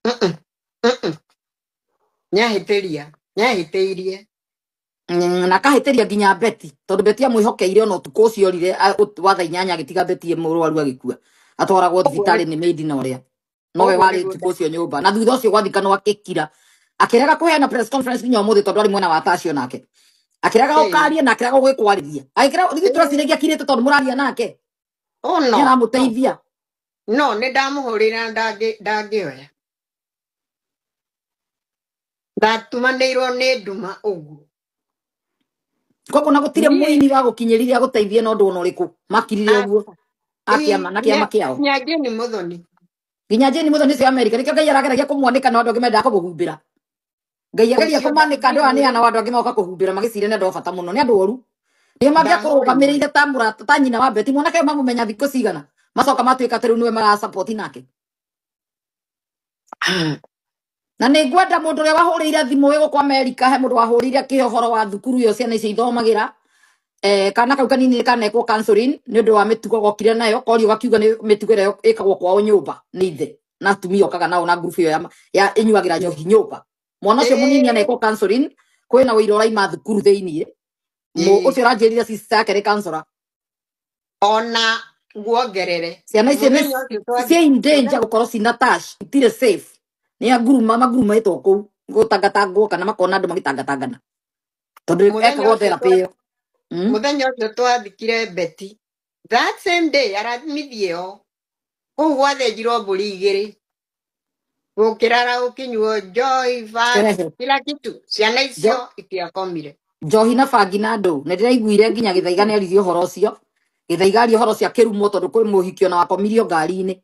Mm-mm. Mm-mm. Nĩahĩtĩria, nĩahĩtĩirie. Na akahĩtĩria nginya Beti tondũ Beti amwĩhokeire ona ũtukũ ũcio orire wa thaa 8 agĩtiga Beti mũrwaru agĩkua atwaragwo Ũguo thibitarĩ nĩ nĩ maid na ũrĩa nowe ũguo warĩ nĩguo ũtukũ ũcio nyũmba na thutha ũcio gwathikanwo akĩkira akĩrega kũheana press conference nginya ũmũthĩ tondũ arĩ mwena wa Tacio nake akĩrega gũkaria na akĩrega gũgĩkwarĩria agĩkĩra ithuĩ tũraciragia akirĩte tondũ mũraria nake Oh nĩ no, no, aramũteithia. no, nĩ ndamũhũrĩra na ndangĩoya. Ndatumanĩirwo nĩ nduma ũguo. Koguo na gũtirĩ Niĩ mũini wa gũkinyĩrire agũteithie na ũndũ ona ũrĩkũ makirire ũguo akĩama na kĩama kĩao nginya Jane Muthoni. Nginya Jane Muthoni ũcio wa Amerika nĩkĩo Ngai arageragia kũmwanĩka na andũ angĩ mendaga kũmũhumbĩra. Ngai ageria Ũcio kũmanĩka andũ aya nĩ ndamũhũrĩire. ana andũ angĩ moka kũhumbĩra magĩciria nĩ andũ a bata mũno nĩ andũ oru nĩo Ndamũhũrĩire. mangĩakũrũgamĩrĩire ta mũrata ta nyina wa Beti mwanake ũyũ mamũmenya thikũ cigana macoka matuĩka atĩ rĩu nĩwe marasupport nake. Na nĩ ngwenda mũndũ ũrĩa wahũrĩire thimũ wĩ gũkũ Amerika he mũndũ wahũrĩire akĩhe ũhoro wa thukuru ĩyo ciana icio ithomagĩra. Kana kau kanini nĩ kanekwo counseling nĩ ũndũ wa mĩtugo gokire nayo korio gakiuga nĩ mĩtugo ĩrĩa ĩkagwo kwao nyũmba nĩ ithe na atumia okaga nao na ngurubu ĩyo ya ĩnyuagĩra njohi nyũmba. Mwana ũcio mũnini anekwo counseling kwĩna ũira ũraima thukuru thĩiniĩ ũcio ũranjĩrire sister yake nĩ counselor. Ona nguongerere Ciana icio nĩ mũthenya ũcio twathi ciĩ in danger mũthenya gũkorwo cina tash itirĩ safe nĩ anguruma magurumaĩtwo kũu gũtangatangwo kana makona andũ magĩtangatangana tondũ mũthenya ekagwo ũcio therapy ĩyo. Mũthenya ũcio twathikire Beti that same day aramithi ĩyo kũu gwathĩnjirwo mbũri igĩrĩ gũkĩrara gũkĩnyuo joy bangi Sherehe. kila kitu ciana icio itiakomire. Njohi na bangi na ndũ nĩ ndĩraiguire nginya Gĩthaiga nĩ aririe ũhoro ũcio. Gĩthaiga aria ũhoro ũcio akĩrumwo tondũ kwĩ mũhiki ona wakomirio ngari-inĩ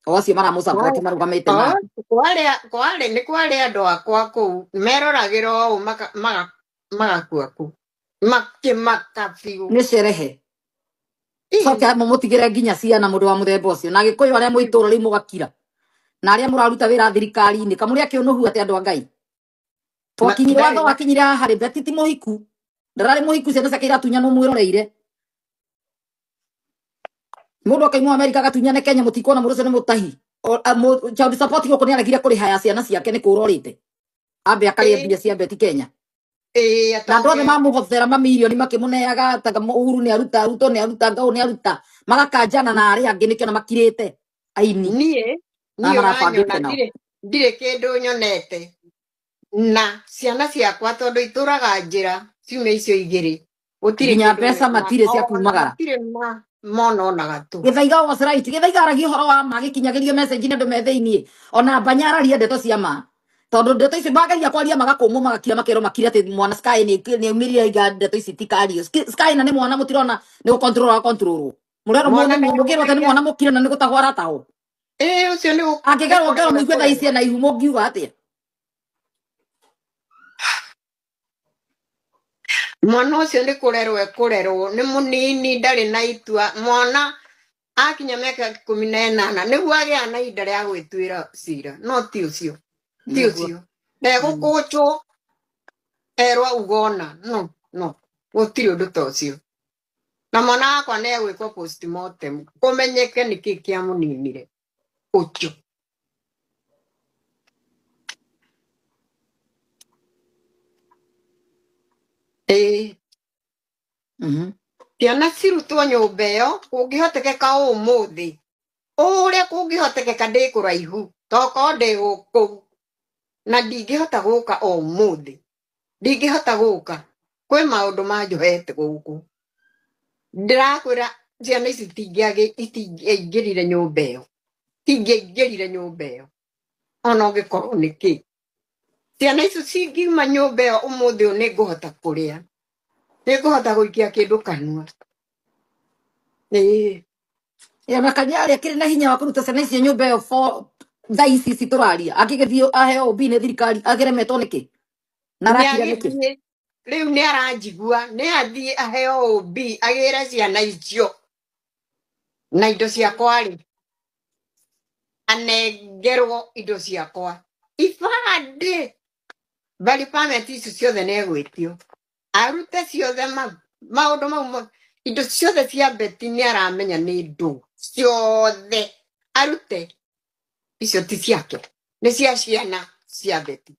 o acio maramũsupport marũgamĩte nake. Kwarĩ nĩ kwarĩ andũ akwa kũu meroragĩra ũũ magakua kũu makĩmaka biũ. Nĩ cerehe coke mũmũtigĩre nginya ciana mũndũ wa mũthemba ũcio na Gĩkũyũ arĩa mwĩ itũũra rĩu mũgakira na arĩa mũraruta wĩra thirikari-inĩ kamũrĩ akĩũnũhu atĩ andũ a Ngai twakinyire Ndarĩ watho na wakinyire haha rĩ Beti ti mũhiku ndararĩ mũhiku ciana ciake iratunyanwo mwĩroreire mũndũ akaimwo Amerika agatunyane Kenya mũtikuona mũndũ ũcio nĩ mũtahi. Child support gũkũ nĩ aregire kũrĩha ya ciana ciake nĩ kũra orĩte ambe akarĩe mbia cia Beti Kenya. Na andũ othe Atongete. mamũhothera mamirioni makĩmũneaga ta Uhuru nĩ aruta Ruto nĩ aruta Ngau nĩ aruta magakanjana na arĩa angĩ nĩkĩo na makirĩte aini Niĩ na niĩ ũranyona marabangĩte nao. ndirĩ kĩndũ nyonete na ciana ciakwa tondũ itũraga njĩra ciumia icio igĩrĩ gũtirĩ Nginya kĩndũ mbeca matirĩ cia ona kumagara. matirĩ mona ona gatũ. Gĩthaiga was right. Gĩthaiga aragia ũhoro wa ma gĩkinyagĩrio message nĩ andũ me thĩiniĩ ona Mbanya araria ndeto cia ma tondũ ndeto icio mageria kwaria magakũmwo magakira makerwo makire atĩ mwana Sky nĩ aumĩrire aiga ndeto ici tikario. Sky na nĩ mwana mũtirona nĩ gũcontrol acontrolwo mũrerwo Mwana mũngĩrwo atĩ nĩ mwana mũkire na nĩ gũtahwo aratahwo. Ũcio nĩ Angĩgerwo ngero kũrerwo mũigue thaa ekũrerwo. ici ena ihu mũngiuga atĩa? Mwana ũcio nĩ kũrerwo ekũrerwo nĩ mũnini ndarĩ na itua. Mwana akinya mĩaka 18 nĩguo agĩa na ihinda rĩa gwĩtuĩra cira no ti ũcio ti ũcio ndegũkũnjwo erwo ugona no no gũtirĩ ũndũ ta ũcio. Na mwana wakwa nĩ egwĩkwo postmortem kũmenyeke nĩkĩ kĩamũninire ũcio. Ciana cirutwo nyũmba ĩyo kũngĩhotekeka ũmũthĩ ũrĩa kũngĩhotekeka ndĩ kũraihu tokorwo ndĩ gũkũ na ndingĩhota gũka ũmũthĩ ndingĩhota gũka kwĩ maũndũ manjohete gũkũ ndĩrakwĩra ciana ici itingĩaingĩrire nyũmba ĩyo itingĩaingĩrire nyũmba ĩyo ona ũngĩkorwo nĩ kĩ ciana icio cingiuma nyũmba ĩyo ũmũthĩ ũyũ nĩngũhota kũrĩa nĩngũhota gũikia kĩndũ kanua. Ya na Kanyari akĩrĩ na hinya wa kũruta ciana icio nyũmba ĩyo for thaa ici ici tũraria angĩgĩthiĩ aheo OB nĩ thirikari akĩremetwo nĩkĩ na arakira nĩkĩ? Nĩagĩthiĩ rĩu nĩ aranjigua nĩ athiĩ aheo OB agĩre ciana icio na indo ciakwa rĩ anengerwo indo ciakwa ibandĩ bali permit icio ciothe nĩ egwĩtio arute ciothe maũndũ mau indo ciothe cia Beti nĩ aramenya nĩ ndũ ciothe arute icio ti ciake Nĩ cia ciana cia Beti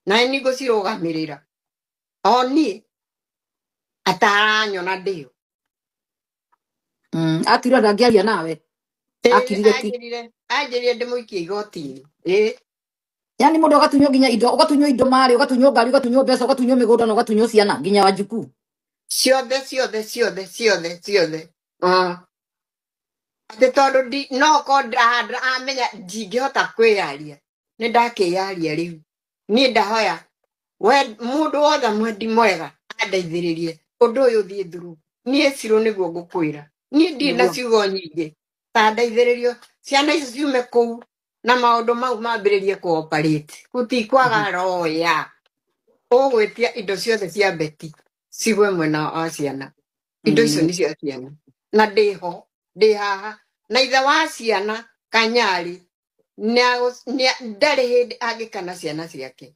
na nĩ ngũcirũgamĩrĩra o niĩ ataranyona ndĩo. Atira ndangĩaria nawe. Ĩĩ, Akirire ki. anjĩrire ndĩmũikie igoti-inĩ. Ĩĩ. Yani mũndũ agatunywo nginya indo, ũgatunywo indo marĩ, ũgatunywo ngari, ũgatunywo mbeca, ũgatunywo mĩgũnda na ũgatunywo ciana nginya wajukuu. Ciothe ciothe ciothe ciothe ciothe. Atĩ tondũ no korwo amenya ndingĩhota kwĩyaria, nĩ ndakĩyaria rĩu. Niĩ ndahoya we mũndũ wothe mwendi mwega andeithĩrĩrie ũndũ ũyũ ũthiĩ through. Niĩ Cirũ nĩguo ngũkwĩra, niĩ ndirĩ na Nĩguo. ciugo nyingĩ, ta ndeithĩrĩrio ciana icio ciume kũu na maũndũ mau mambĩrĩrie cooperate. Gũtikwaga roya ũgwĩtia indo ciothe cia Beti cigwe mwena wa ciana. Indo icio nĩ cia ciana na ndĩho ndĩ haha na ithe wa ciana Kanyari ndarĩ hĩndĩ angĩkana ciana ciake.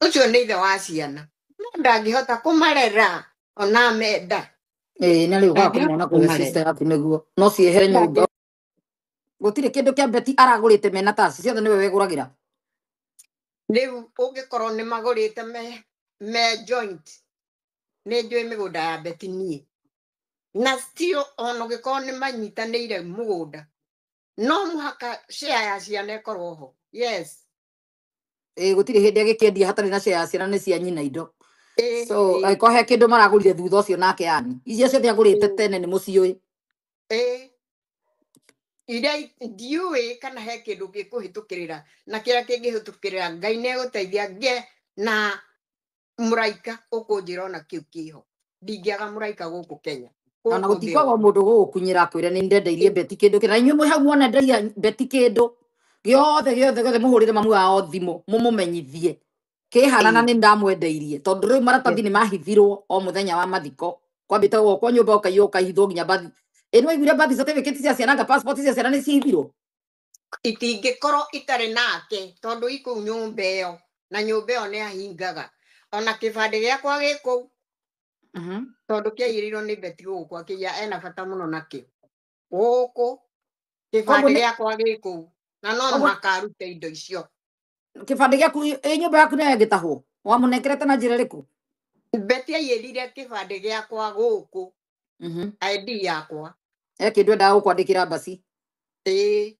Ũcio nĩ ithe wa ciana no ndangĩhota kũmarera ona amenda. Ĩĩ, na rĩu ũkaga Ndangĩhota kũmona kũhe kũmarera. sister yaku nĩguo no ciehere nyũmba. Gũtirĩ kĩndũ kĩa Beti aragũrĩte mena taci ciothe nĩwe wegũragĩra. Rĩu ũngĩkorwo nĩ magũrĩte me joint, nĩ njũĩ mĩgũnda ya Beti niĩ na still ona ũngĩkorwo nĩ manyitanĩire mũgũnda no mũhaka share ya ciana ĩkorwo ho. Yes. Ĩĩ, gũtirĩ hĩndĩ agĩkĩendia hatarĩ na share ya ciana, nĩ cia nyina indo. Ĩĩ, So ĩĩ. angĩkorwo he kĩndũ maragũrire thutha ũcio nake, yani icio ciothe agũrĩte tene nĩ mũciũĩ. Ĩĩ. Iria ndiũĩ kana he kĩndũ gĩkũhĩtũkĩrĩra na kĩrĩa kĩngĩhĩtũkĩrĩra Ngai nĩ egũteithia nge na mũraika ũkũnjĩra ona kĩu kĩho. Ndingĩaga mũraika gũkũ Kenya, Ona gũkũ thĩ gũtikoragwo yothe. mũndũ gũgũkunyĩra akwĩre nĩ ndendeirie Beti kĩndũ kĩna. Inyuĩ mwĩ hau mwona nderia Beti kĩndũ gĩothe gĩothe gĩothe, mũhũrĩre mamu wao thimũ mũmũmenyithie kĩhana na Ĩĩ. nĩ ndamwendeirie, tondũ rĩu maratathi nĩ mahithirwo o mũthenya wa mathiko. Kwambĩte gwokwo nyũmba ũkaiywo ũkahithwo nginya bathi. Ĩ nĩ waiguire birth certificate cia ciana anga passport cia ciana nĩ cihithirwo? Itingĩkorwo itarĩ nake tondũ ikũu nyũmba ĩyo na nyũmba ĩyo nĩ ahingaga. Ona kĩbandĩ gĩakwa gĩ kũu tondũ kĩaiyĩrĩirwo nĩ Beti gũkũ akĩiya ena bata mũno nakĩo. Gũkũ Koguo kĩbandĩ nĩ gĩakwa gĩ kũu na no koguo mũhaka arute indo icio. Kĩbandĩ gĩaku ĩ nyũmba yaku nĩyo ĩngĩtahwo wamũnengerete na njĩra ĩrĩkũ? Beti aiyĩrire kĩbandĩ gĩakwa gũkũ, ID yakwa. He kĩndũ endaga gũkwandĩkĩra mbasi. Ĩĩ.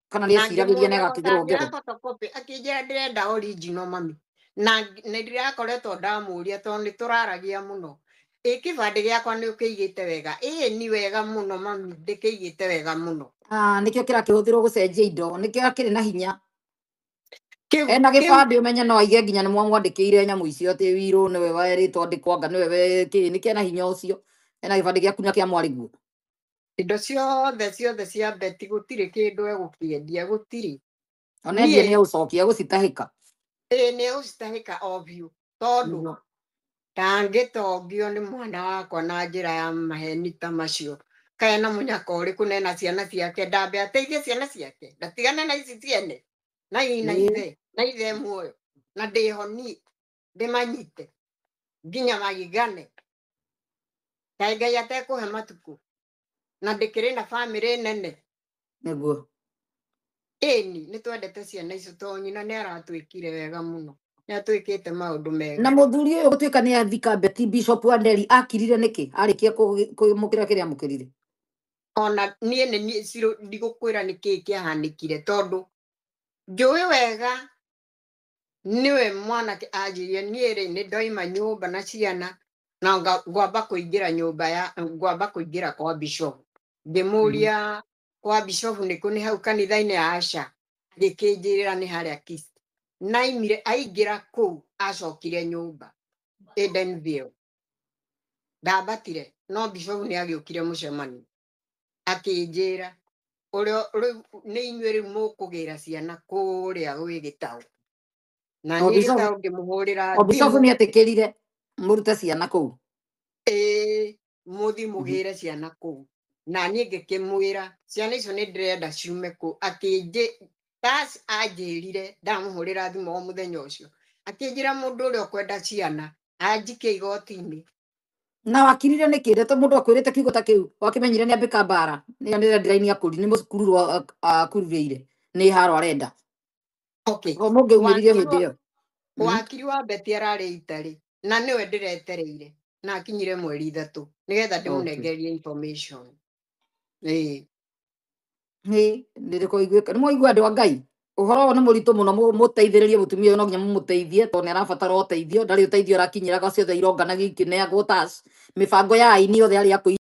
Kana nĩ Na eciragĩria nĩ ngĩmũria agakĩgũrwo gũtangĩra ngero. photocopy akĩnjĩra ndĩrenda original mami. Na nĩ ndĩrakoretwo ndamũria tondũ nĩ tũraragia mũno. Ĩ kĩbandĩ gĩakwa nĩ ũkĩigĩte wega? Ĩĩ ni wega mũno mami, ndĩkĩigĩte wega mũno. Ah, nĩkĩo kĩrakĩhũthĩrwo gũcenjia indo, nĩkĩo akĩrĩ na hinya. Kĩu Ena kĩu gĩbandĩ ũmenye no aige nginya nĩ mwamwandĩkĩire nyamũ icio atĩ wirũ nĩwe werĩtwo andĩkwo anga nĩwe we kĩ nĩkĩo ena hinya ũcio. Ena gĩbandĩ gĩaku na kĩa mwarĩguo. Indo ciothe ciothe cia Beti gũtirĩ kĩndũ egũkĩendia, gũtirĩ. Ona endia Niĩ nĩ egũcokia egũcitahĩka. Ĩĩ, nĩ egũcitahĩka o biũ tondũ Nĩguo. ndangĩtongio nĩ mwana wakwa na njĩra ya maheni ta macio. Kaĩ na mũnyaka ũrĩkũ na ena ciana ciake, ndambe ateithie ciana ciake ndatigane na ici ciene na ina Ĩĩ. Ithe na ithe muoyo na ndĩho niĩ ndĩmanyite nginya magigane. Kaĩ Ngai atekũhe matukũ na ndĩkĩrĩ na bamĩrĩ nene. Nĩguo. Ĩni nĩ twendete ciana icio tondũ nyina nĩ aratwĩkire wega mũno, nĩ atwĩkĩte maũndũ Na mega. mũthuri ũyũ gũtuĩka nĩ athika Beti, Bishop Wanderi akirire nĩkĩ arĩkia kũmũkĩra kĩrĩa amũkĩrire? Ona niĩ nĩ niĩ Cirũ ndigũkwĩra nĩ kĩĩ kĩahanĩkire tondũ njũĩ wega nĩwe mwanake anjĩrire niĩ rĩ nĩ ndoima nyũmba na ciana na ngwamba kũingĩra nyũmba ya ngwamba kũingĩra kwa bishop. Ngĩmũria kwa bishop nĩkũ, nĩ hau kanitha-inĩ? Aca, agĩkĩnjĩrĩra nĩ harĩa Kist. Naimire aingĩra kũu acokire nyũmba Edenville, ndambatire no bishop nĩ agĩũkire mũcemanio akĩnjĩra ũrĩa rĩu nĩ inyuĩ rĩu mũkũgĩra ciana kũrĩa gwĩ gĩtaũ na O niĩ bishop gĩtaũ ngĩmũhũrĩra o bishop thimũ. nĩ etĩkĩrire mũrute ciana kũu? Ĩĩ, mũthi mũgĩre ciana kũu na niĩ ngĩkĩmwĩra ciana icio nĩ ndĩrenda ciume kũu. Akĩnjĩ tas anjĩrire ndamũhũrĩra thimũ o mũthenya ũcio akĩnjĩra mũndũ ũrĩa ũkwenda ciana anjikie igoti-inĩ. Na wakirire nĩkĩ ndeto mũndũ akwĩrĩte kiugo ta kĩu wakĩmenyire nĩ ambĩka mbara nĩ ndĩraini akũri nĩ mũkururwo akururĩire nĩ haro arenda. Okay. Mũngĩaumĩririe Wakiri hĩndĩ wa ĩyo. Wakiri wa Betty ararĩ itarĩ na nĩwe ndĩretereire na akinyire mweri 3 nĩgetha ndĩmũnengerie information. Ĩĩ. Nĩ nĩ mwaigua andũ a Ngai, ũhoro ũyũ nĩ mũritũ mũno, mũteithĩrĩrie mũtumia ũyũ, no nginya mũmũteithie tondũ nĩ arabatara ũteithio, ndarĩ ũteithio arakinyĩra, ciothe ironganagio ikĩneagwo tas mĩbango ya aini othe arĩa akũi.